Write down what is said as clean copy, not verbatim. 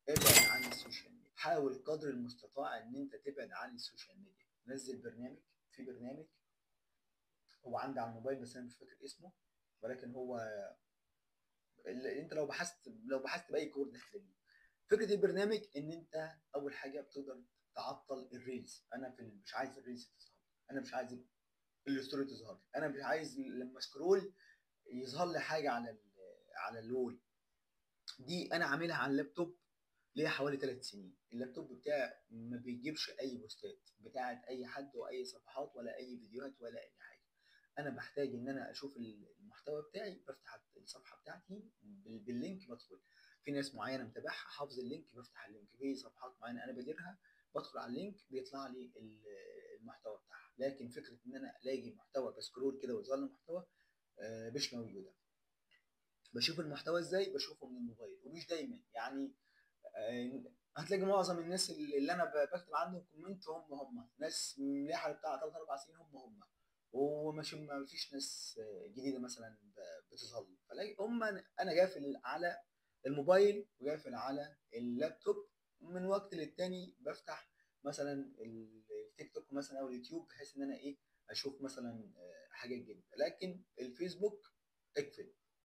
ابعد عن ال social media، حاول قدر المستطاع ان انت تبعد عن ال social media. نزل برنامج، في برنامج هو عندي على الموبايل بس انا مش فاكر اسمه، ولكن هو اللي انت لو بحثت باي keyword هتلاقيه. فكرة البرنامج ان انت اول حاجة بتقدر تعطل ال reels. انا مش عايز ال reels تظهر، انا مش عايز ال story تظهر، انا مش عايز لما scroll يظهر لي حاجة على ال wall. دي انا عاملها على اللابتوب ليا حوالي 3 سنين. اللابتوب بتاعي ما بيجيبش اي بوستات بتاعت اي حد واي صفحات ولا اي فيديوهات ولا اي حاجه. انا بحتاج ان انا اشوف المحتوى بتاعي، بفتح الصفحة بتاعتي بال link، بدخل في ناس معينة متابعها حافظ ال link، بفتح ال link. في صفحات معينة انا بديرها، بدخل على ال link بيطلع لي المحتوى بتاعها. لكن فكرة ان انا الاقي محتوى ب scroll كده ويظهر لي محتوى مش موجوده. بشوف المحتوى ازاي؟ بشوفه من الموبايل ومش دايما. يعني هتلاقي معظم الناس اللي انا بكتب عندهم comment هم هم ناس ليها بتاع 3 4 سنين، هم هم، ومش ما فيش ناس جديدة مثلا بتظهر لي. فلاقي هم انا قافل على الموبايل وقافل على اللابتوب. من وقت للتاني بفتح مثلا التيك توك مثلا او اليوتيوب بحيث ان انا ايه اشوف مثلا حاجات جديده، لكن الفيسبوك اقفل.